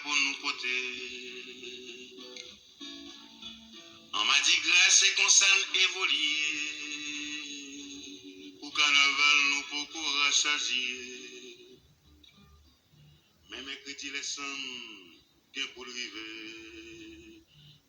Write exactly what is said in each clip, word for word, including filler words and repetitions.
pou nou pote. An madigra se konsa n evolye. Pou kanaval nou poko rasaziye. Men mèkredi lè sanm gen pou l rive.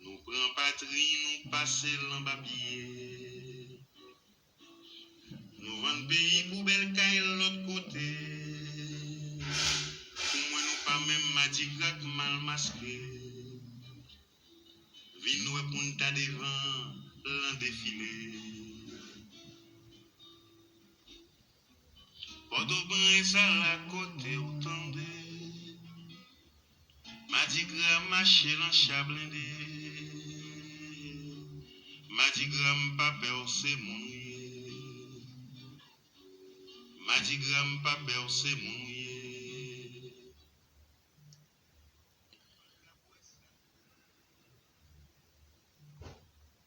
Nou pran patri, nou pase l anba pye. Nou vann peyi pou bèl kay lòt kote. Pou mwen nou pa menm madigra k mal maske. Vin wè pou n ta devan lan defile. Pòtoprens ala kote w tande. Madigra mache lan cha blende. Madigra m pa pè w se moun ou ye. Madigra m pa pè w se moun ou ye.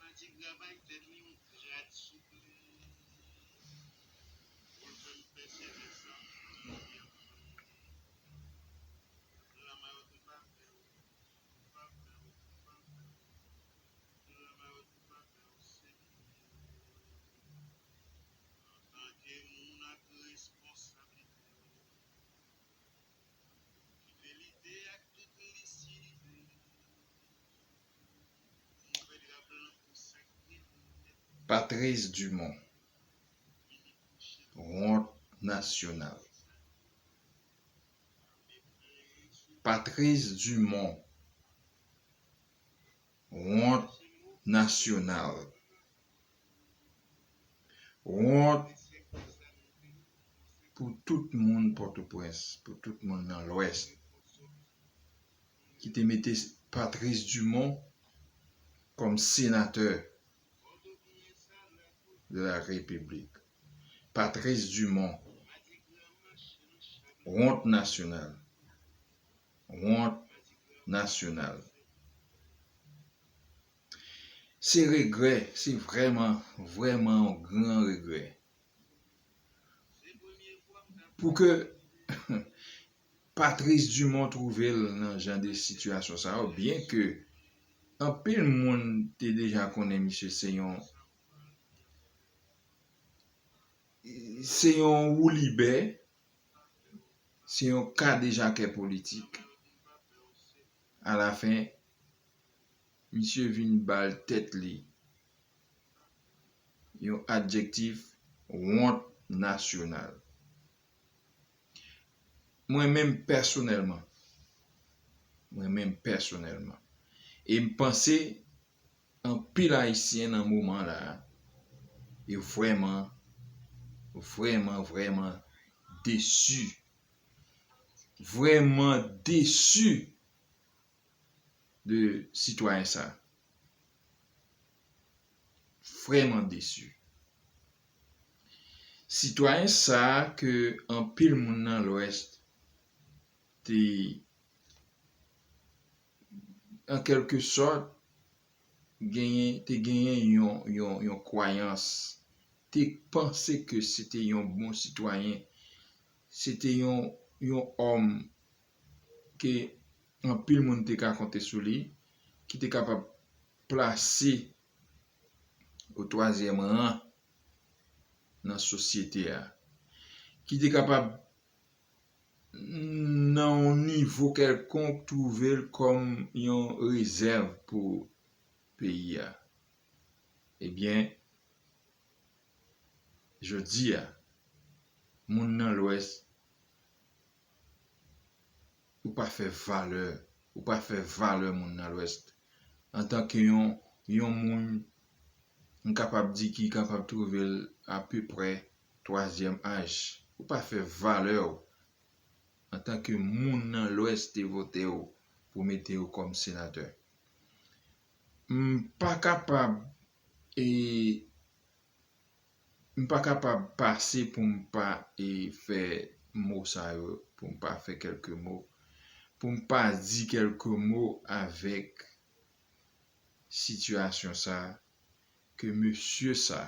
Madigra bay tèt li yon grad souple. Pou l fè m pèse lè sanm. Lanmayòt m pa pè w, m pa pè w, m pa pè w. Lanmayòt m pa pè w se moun ou ye. Antanke moun ak responsablite w. Kite lide ak tout lisidite. Patrice Dumont, wont nasyonal. Patrice Dumont, wont nasyonal. Wont pou tout moun Pòtoprens, pou tout moun nan Lwès, ki te mete Patrice Dumont kòm senatè de la République. Patrice Dumont, wont nasyonal. Wont nasyonal. Se regrè, se vrèman, vrèman yon gran regrè. Pou ke Patrice Dumont twouve l nan jan de sitiyasyon sa yo, byen ke anpil moun te deja konnen misye se yon, se yon woulibè, se yon kadejakè politik. Alafen, misye vin ba l tèt li yon adjektif wont nasyonal. Mwen menm pèsonèlman, mwen menm pèsonèlman, e m panse anpil Ayisyen nan moman la, yo vrèman, vrèman, vrèman desi. Vrèman desi de sitwayen sa. Vrèman desi. Sitwayen sa ke anpil moun nan Lwès te, an kèlke sòt, genyen, te genyen yon, yon, yon kwayans, te panse ke se te yon bon sitwayen, se te yon, yon òm ke anpil moun te ka konte sou li, ki te kapab plase o twazyèm ran nan sosyete a, ki te kapab nan yon nivo kèlkonk twouve l kòm yon rezèv pou peyi a. Ebyen, jodi a, moun nan Lwès, ou pa fè valè, ou pa fè valè moun nan Lwès. Antanke yon, yon moun, m kapab di ki kapab twouve l apeprè twazyèm aj, ou pa fè valè w antanke moun nan Lwès te vote w pou mete w kòm senatè. M pa kapab, e, m pa kapab pase pou m pa, e, fè mo sa yo, pou m pa fè kèlke mo, pou m pa di kèlke mo avèk sitiyasyon sa ke mesye sa,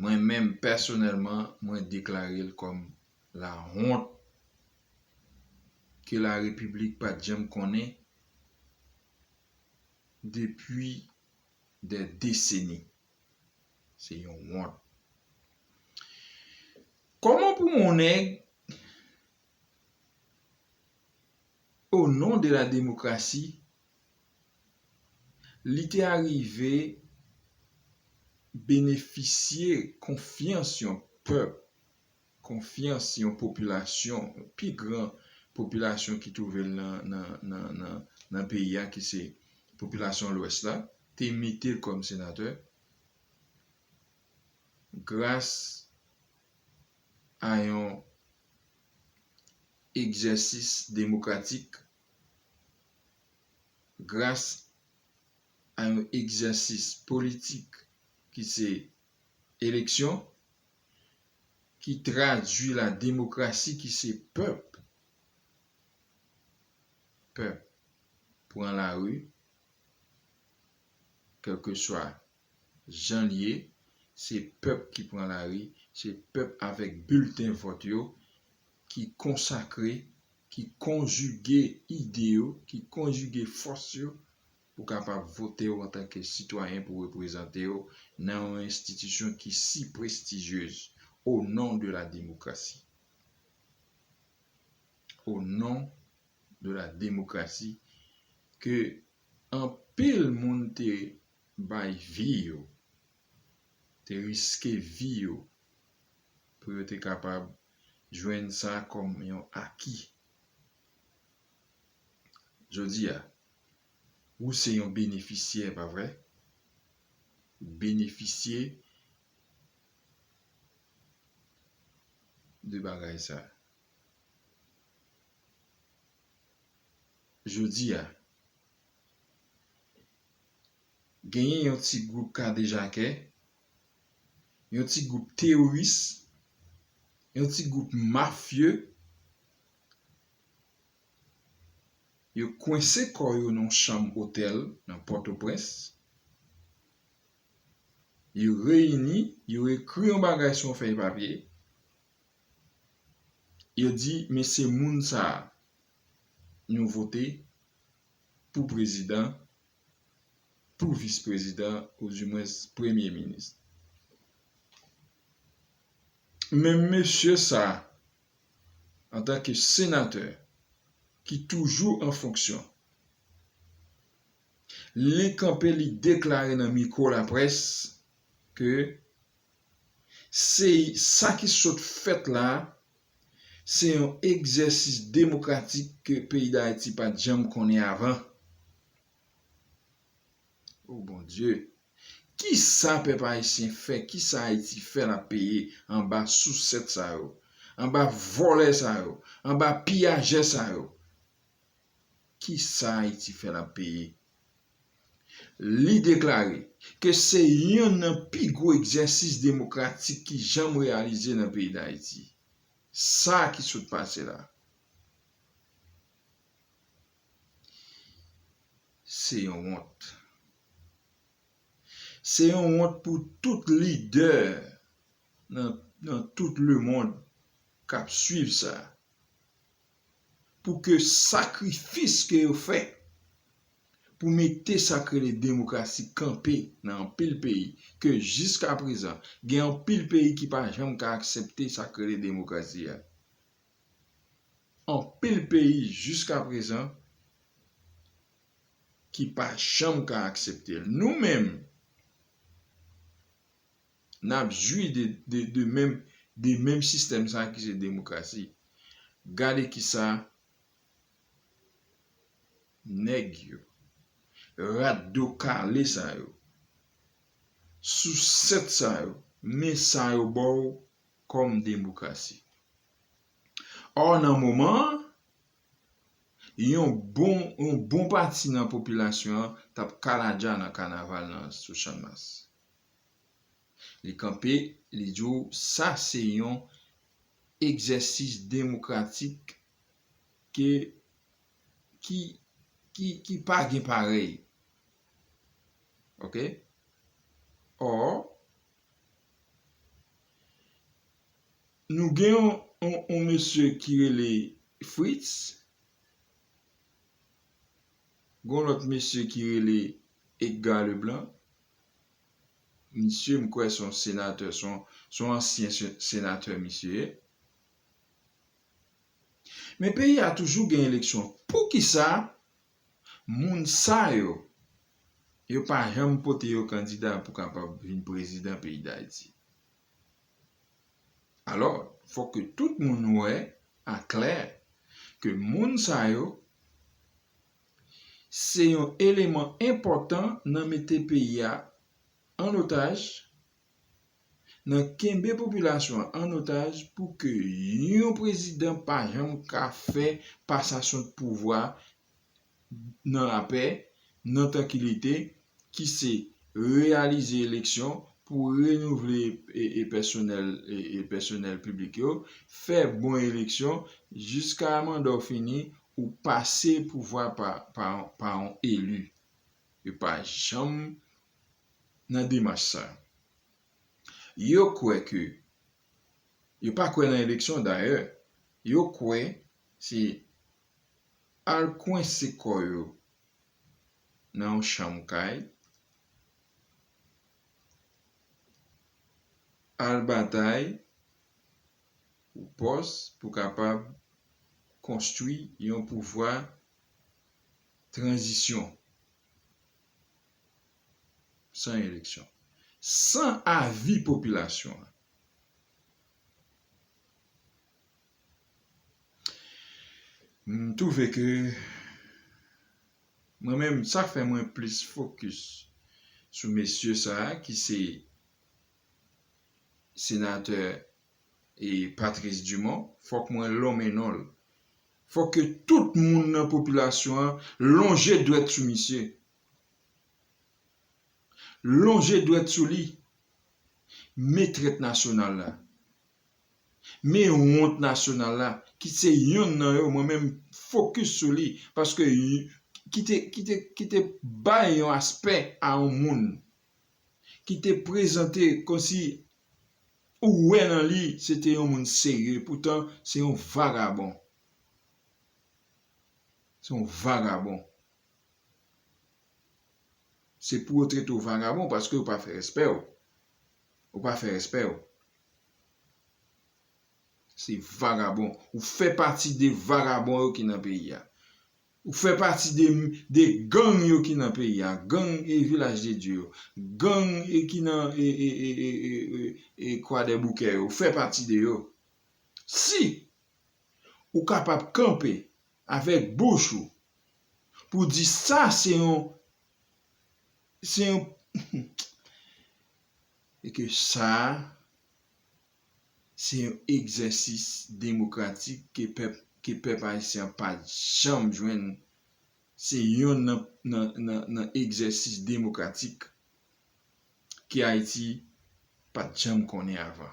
mwen menm pèsonèlman, mwen deklare l kòm lawont, ke la repiblik pa t janm konnen depi dè deseni. Se yon wont. Kòman pou yon nèg, o non de la demokrasi, li te arive benefisye konfyans yon pèp, konfyans yon popilasyon, pi gran popilasyon ki twouve l nan, nan, nan, nan, nan peyi a, ki se popilasyon Lwès la, te mete l kòm senatè gras a yon egzèsis demokratik, gras a yon egzèsis politik ki se eleksyon, ki tradui la demokrasi ki se pèp. Pèp pran lari, kèlkeswa jan l ye, se pèp ki pran lari, se pèp avèk bilten vòt yo ki konsakre, ki konjige ide yo, ki konjige fòs yo pou kapab vote w antanke sitwayen pou reprezante w nan yon enstitisyon ki si prestijyez, au nom de la démocratie. Au nom de la démocratie, ke anpil moun te bay vi yo, te riske vi yo pou yo te kapab jwenn sa kòm yon aki. Jodi a, ou se yon benefisyè, pa vre? Ou benefisye de bagay sa. Jodi a, genyen yon ti gwoup kadejakè, yon ti gwoup teworis, yon ti gwoup mafye, yo kwense kò yo nan yon chanm otèl nan Pòtoprens. Yo reyini, yo ekri yon bagay sou yon fèy papye. Yo di, men se moun sa a nou vote pou prezidan, pou vis prezidan, oudimwens premye minis. Men mesye sa a, antanke senatè ki toujou an fonksyon, li kanpe, li deklare nan mikwo laprès ke se sa ki sot fèt la, se yon egzèsis demokratik ke peyi Dayiti pa t janm konnen avan. O Bondye! Kisa pèp ayisyen fè? Kisa Ayiti fè l ap peye anba sousèt sa yo, anba vòlè sa yo, anba piyajè sa yo? Kisa Ayiti fè l ap peye? Li deklare ke se yonn nan pi gwo egzèsis demokratik ki janm reyalize nan peyi Dayiti. Sa ki sot pase la, se yon wont. Se yon wont pou tout lidè nan, nan tout lemonn k ap swiv sa. Pou ke sakrifis ke yo fè pou mete sa k rele demokrasi kanpe nan anpil peyi, ke jiskaprezan, gen anpil peyi ki pa janm ka aksepte sa k rele demokrasi a. Anpil peyi jiskaprezan ki pa janm ka aksepte l. Nou menm, n ap jwi de, de, de menm, de menm sistèm sa a ki se demokrasi. Gade kisa nèg yo, rat do kale sa yo, sousèt sa yo, men sa yo ba w kòm demokrasi. Ò, nan moman an, yon bon, yon bon pati nan popilasyon an t ap kaladja nan kanaval nan sou Channmas. Li kanpe, li di w, sa se yon egzèsis demokratik ke, ki, ki, ki pa gen parèy. Oke? Ò, nou gen yon, yon, yon mesye ki rele Fritz, Gon lòt mesye ki rele Edgar Leblanc. Misye, m kwè se yon senatè, se yon, se yon ansyen se-, senatè misye ye. Men peyi a toujou gen eleksyon. Poukisa moun sa yo, yo pa janm pote yo kandida pou kapab vin prezidan peyi Dayiti? Alò, fòk ke tout moun wè aklè ke moun sa yo, se yon eleman enpòtan nan mete peyi a an otaj, nan kenbe popilasyon an an otaj pou ke yon prezidan pa janm ka fè pasasyon de pouvwa nan lapè, nan trankilite, ki se reyalize eleksyon pou renouvle e, e pèsonèl, e, e pèsonèl piblik yo, fè bon eleksyon jiska manda w fini, ou pase pouvwa pa, pa, pa yon eli. Yo pa janm nan demach sa. Yo kwè ke, yo pa kwè nan eleksyon dayè, yo kwè se al kwense kò yo nan yon chanm kay, al batay pou pòs, pou kapab konstwi yon pouvwa tranzisyon san eleksyon, san avi popilasyon an. M twouve ke mwen menm, sa fè mwen plis fokis sou mesye sa a ki se senatè e Patrice Dumont, fòk mwen lonmen non l. Fòk ke tout moun nan popilasyon an lonje dwèt sou misye. Lonje dwèt sou li. Men trèt nasyonal la. Men wont nasyonal la, ki se yonn nan yo, mwen menm fokis sou li, paske y-, ki te, ki te, ki te bay yon aspè a yon moun, ki te prezante kòmsi ou wè nan li, se te yon moun serye, poutan se yon vagabon. Se yon vagabon. Se pou yo trete w vagabon paske ou pa fè respè w. Ou pa fè respè w. Se vagabon. Ou fè pati de vagabon yo ki nan peyi a. Ou fè pati de, de gang yo ki nan peyi a. Gang e Vilaj de Dye yo. Gang e ki nan e, e, e, e, e, e, e Kwadèboukè yo. Ou fè pati de yo. Si ou kapab kanpe avèk bouch ou pou di sa se yon, se yon, e ke sa, se yon egzèsis demokratik ke pèp, ke pèp ayisyen an pa t janm jwenn. Se yonn nan, nan, nan, nan egzèsis demokratik ke Ayiti pa t janm konnen avan.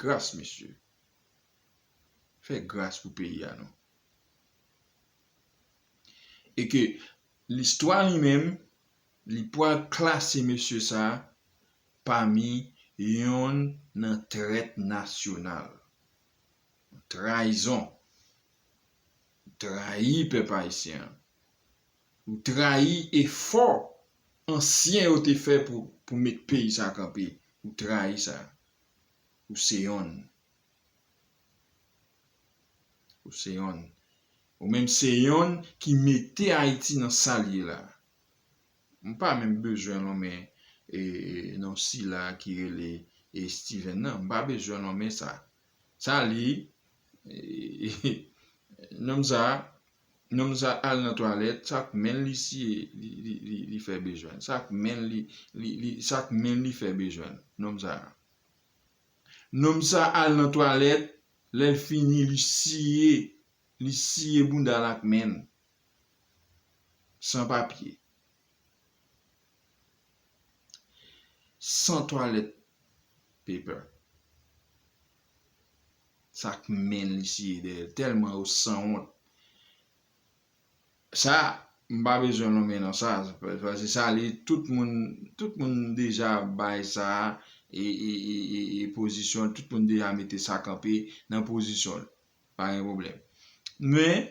Gras, mesye. Fè gras pou peyi a non. E ke listwa li menm, li pral klase mesye sa a pami yonn nan trèt nasyonal. Trayizon. Ou trayi pèp ayisyen an. Ou trayi efò ansyen yo te fè pou, pou met peyi sa kanpe. Ou trayi sa. Ou se yonn. Ou se yonn. Ou menm se yonn ki mete Ayiti nan sa l ye la. M pa menm bezwen lonmen e, e, non sila ki rele e Steven nan. M pa bezwen lonmen sa. Sa li, e, nonm sa, nonm sa al nan twalèt, sa k men l li siye, li, li, li, li fè bezwen l. Sa k men l li, li, li, sa k men l li fè bezwen l. Nonm sa. Nonm sa al nan twalèt, lè l fini, li siye, li siye bounda l ak men l. San papye. San twalèt paper. Sa k men l li siye dèyè l. Tèlman yo sanwont. Sa, m pa bezwen lonmen nan sa. Paske sa, li, tout moun, tout moun deja bay sa, e, e, e, e, e pozisyon l, tout moun deja mete sa kanpe nan pozisyon l. Pa gen pwoblèm. Men,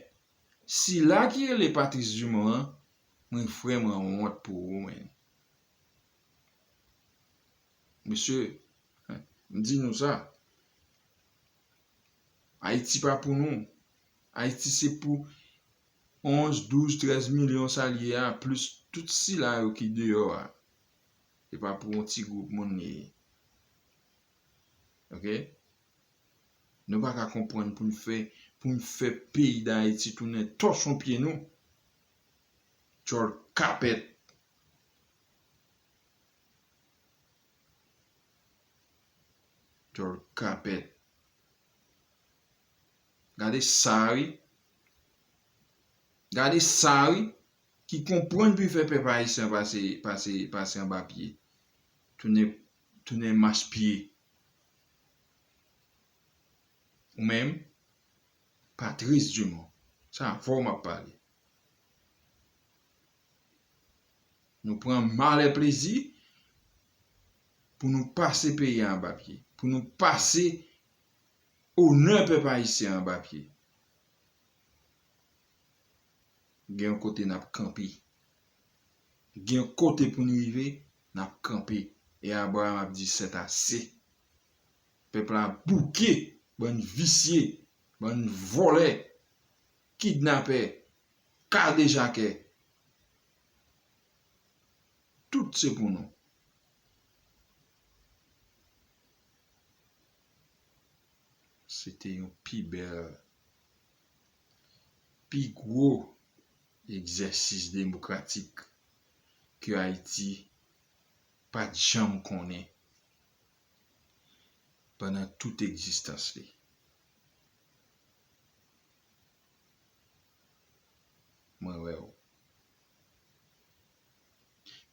Sila ki rele Patrice Dumont an, mwen vrèman wont pou ou, men. Mesye, m di nou sa. Ayiti pa pou nou. Ayiti se pou onz, douz, trèz milyon sa l ye a, plis tout sila yo ki deyò a. Se pa pou yon ti gwoup moun li ye. Oke? Nou pa ka konprann pou n fè, pou n fè peyi Dayiti tounen tòchon pye nou. Djòl kapèt. Djòl kapèt. Gade sa wi. Gade sa wi. Ki konprann pou fè pèp ayisyen pase, pase, pase anba pye. Tounen, tounen mach pye. Ou menm, Patrice Dumont. Se avè w m ap pale. Nou pran malè plezi pou nou pase peyi a anba pye. Pou nou pase onè pèp ayisyen anba pye. Gen yon kote n ap kanpe. Gen yon kote pou n rive, n ap kanpe. E Abraham ap di, c'est assez. Pèp la bouke, bann visye, bann vòlè, kidnapè, kadejakè. Tout se pou nou. Se te yon pi bèl, pi gwo egzèsis demokratik ke Ayiti pa t janm konnen pandan tout egzistans li. Mwen wè w.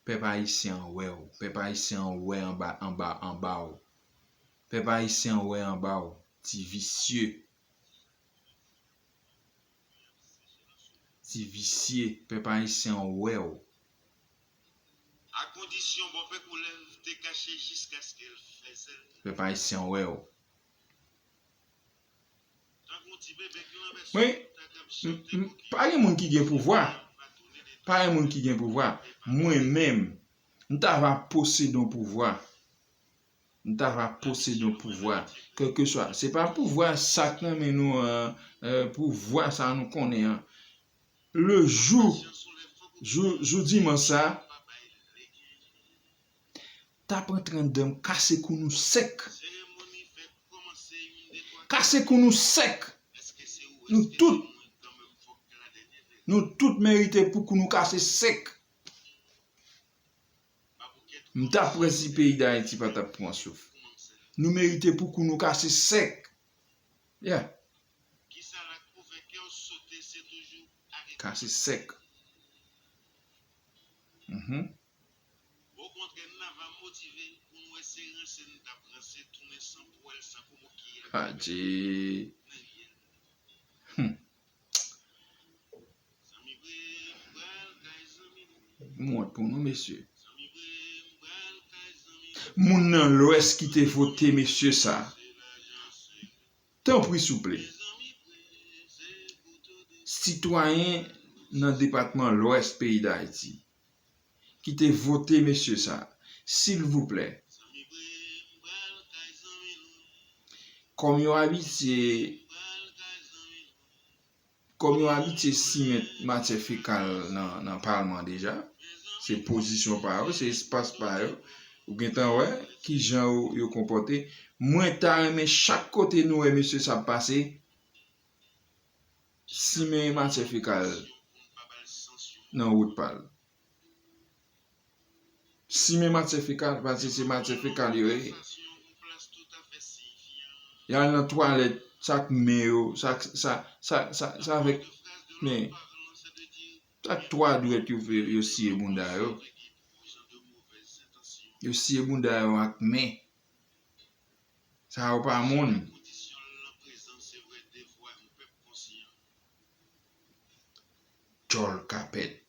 Pèp ayisyen an wè w. Pèp ayisyen an wè anba, anba, anba w. Pèp ayisyen an wè anba w. Ti visye. Ti visye. Pèp ayisyen an wè w. A kondisyon bòpè koulèv te kache jiskaske l fè sèl. Pèp ayisyen an wè w. Wi, m, m, pa gen moun ki gen pouvwa. Pa gen moun ki gen pouvwa. Mwen menm, m ta va posede yon pouvwa. M ta va posede yon pouvwa. Kèlkeswa. Se pa pouvwa sa k nan men nou an, eh, pouvwa sa nou konnen an. Le jou, jou, jou dimanch sa, t ap antre anndan m, kase kou nou sèk. Kase kou nou sèk. Nou tout. Nou tout merite pou kou nou kase sèk. M ta prè si peyi Dayiti pa t ap pran souf. Nou merite pou kou nou kase sèk. Yeah. Kase sèk. Mhm. Okontrè, n ava motive pou n wè se ranse n t ap ranse tounen san pwèl, san komoki ak Adje. Hmm. M wont pou nou, mesye. Moun nan Lwès ki te vote mesye sa. Tanpri, souple. Sitwayen nan depatman Lwès peyi Dayiti ki te vote mesye sa, silvouplè. Kòm yo abitye, kòm yo abitye simen matyè fekal nan, nan palman deja, se pozisyon pa yo, se espas pa yo. Ou gentan wè kijan yo, yo konpòte. Mwen ta renmen chak kote nou wè mesye sa ap pase, simen matyè fekal nan wout pa l. Simen matyè fekal, paske se matyè fekal yo ye. Y al nan twalèt, sa k men yo, sa, sa, sa, sa, sa avèk, men, sa k twa dwèt yo fè, yo siye bounda yo. Yo siye bounda yo ak men. Sa yo pa moun. Djòl kapèt.